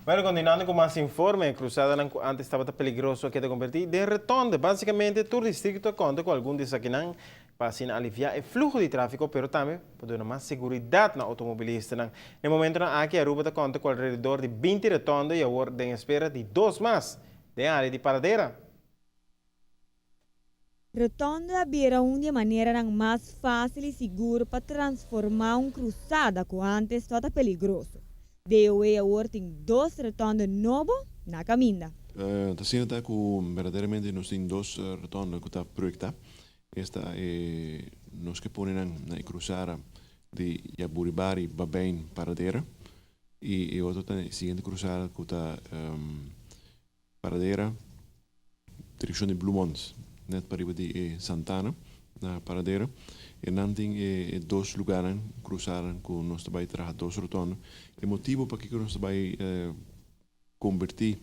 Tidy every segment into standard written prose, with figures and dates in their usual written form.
Bueno, continuando cu mas informe, cruzadanan cu antes tabata peligroso a keda converti den rotonde. Basicamente, tur distrito a conta cu algun di esakinan pa asina alivia e fluho di trafico, pero tambe pa duna mas seguridad na automobilistanan. Na e momentonan aki, Aruba ta conta cu alrededor di 20 rotonde y awor den espera di dos mas den area di Paradera. Rotonde a bira un di e maneranan mas facil y sigur pa transforma un cruzada cu antes tabata peligroso. DOW awor tin dos rotonde nobo na caminda. Ta asina ta cu berdaderamente nos tin dos rotonde cu ta proyecta. Esta e nos ke pone nan na e cruzada di Jaburibari, Babijn, Paradera y e otro ta e siguiente cruzada cu ta Paradera, direccion di Bloemond, net pariba di e Santana na Paradera. E nan tin e dos lugarnan, cruzanan cu nos ta bay traha dos rotonde. E motibo pakico nos ta bay converti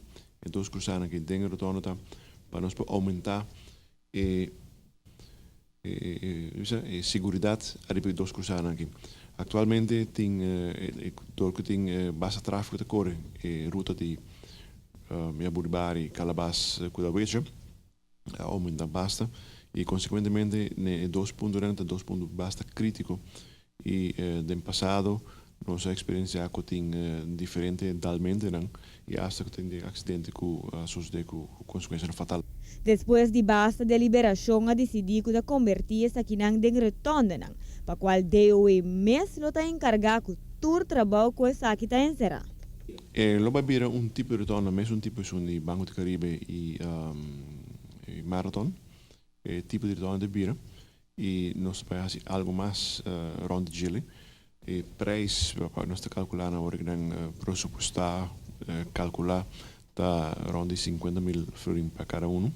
e dos cruzanan aki den e rotonde ta pa nos por aumenta e e seguridad ariba e dos cruzanan aki. Actualmente tin dor cu tin basta trafico ta core e ruta di Yaburibari, Calabas, Kudawecha a aumenta basta y consecuentemente ne e dos puntonan ta dos punto basta critico y den pasado nos a experiencia cu tin diferente dalmentenan y hasta cu tin accidente cu a sucede cu consecuencianan fatal. Despues di basta deliberacion a dicidi cu ta converti esakinan den rotondenan, pa cual DOW mes lo ta encarga cu tur trabou cu esaki ta encera. E lo bay bira un tipo di rotonde, mesun tipo esun di Banco di Caribe y Marathon. E tipo di rotonde ta bira y nos ta bay haci algo mas rond di djele. E prijs pa nos ta calcula na ora cu nan presupuesta, calcula, ta rond di 50,000 florin pa cada uno.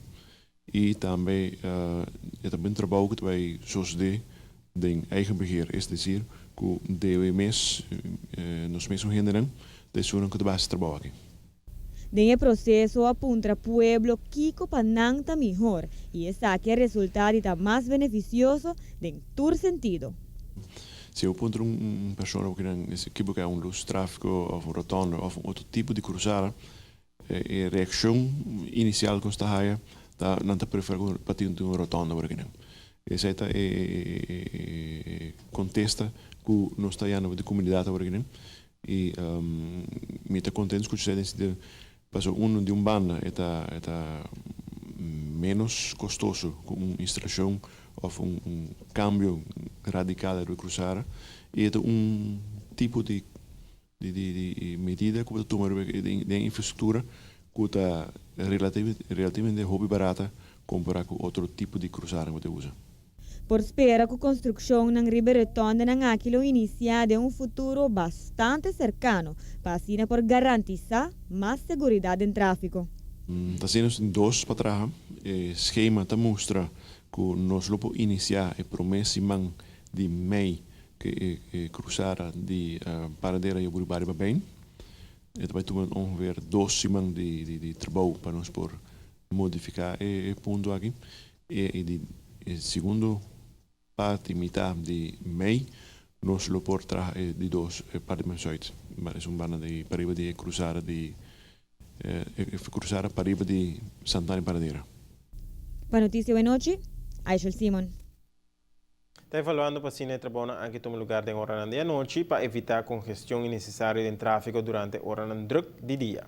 Y tambe e ta un trabou cu ta bay sosode den eigen beheer, es decir, cu DOW mes, nos mesun hendenan, ta esunnan cu ta bay haci trabou aki. Den e proceso a puntra pueblo kico pa nan ta mihor y esaki a resulta di ta mas beneficioso den tur sentido. Si bo puntra un persona cu nan equivoca un luz trafico of un rotonde of un otro tipo di cruzada, e reaccion inicial cu nos ta haya ta nan ta prefera pa tin un rotonde por akinan. Esey ta e contesta cu nos ta hayando di comunidad awor akinan y mi ta contento scucha esey den sentido pasobra uno di un banda e ta e ta menos costoso cu un instalacion of un cambio radical riba e cruzada y e ta un tipo di medida cu bo ta tuma riba den infrastructura cu ta relativamente hopi barata compara cu otro tipo di cruzada cu bo ta usa. Por spera cu construccionnan riba rotondenan aki lo inicia den un futuro bastante cercano, pa asina por garantisa mas seguridad den trafico. Ta asina nos tin dos pa traha. E schema ta mustra cu nos lo por inicia e prome siman di mei cu e cruzada di Paradera y Jaburibari Babijn. E ta bay tuma ongeveer 2 siman di trabou pa nos por modifica e punto aki. E di segundo parti, mitad di mei, nos lo por traha e di dos parti mas zuid. Maar es un banda di pariba di e cruzada di e cruzada pariba di Santana y Paradera. Pa Noticia Awenochi, Aishel Simon. Ta evaluando pa asina e trabounan aki tuma lugar den oranan di anochi pa evita congestion innecesario den trafico durante oranan druk di dia.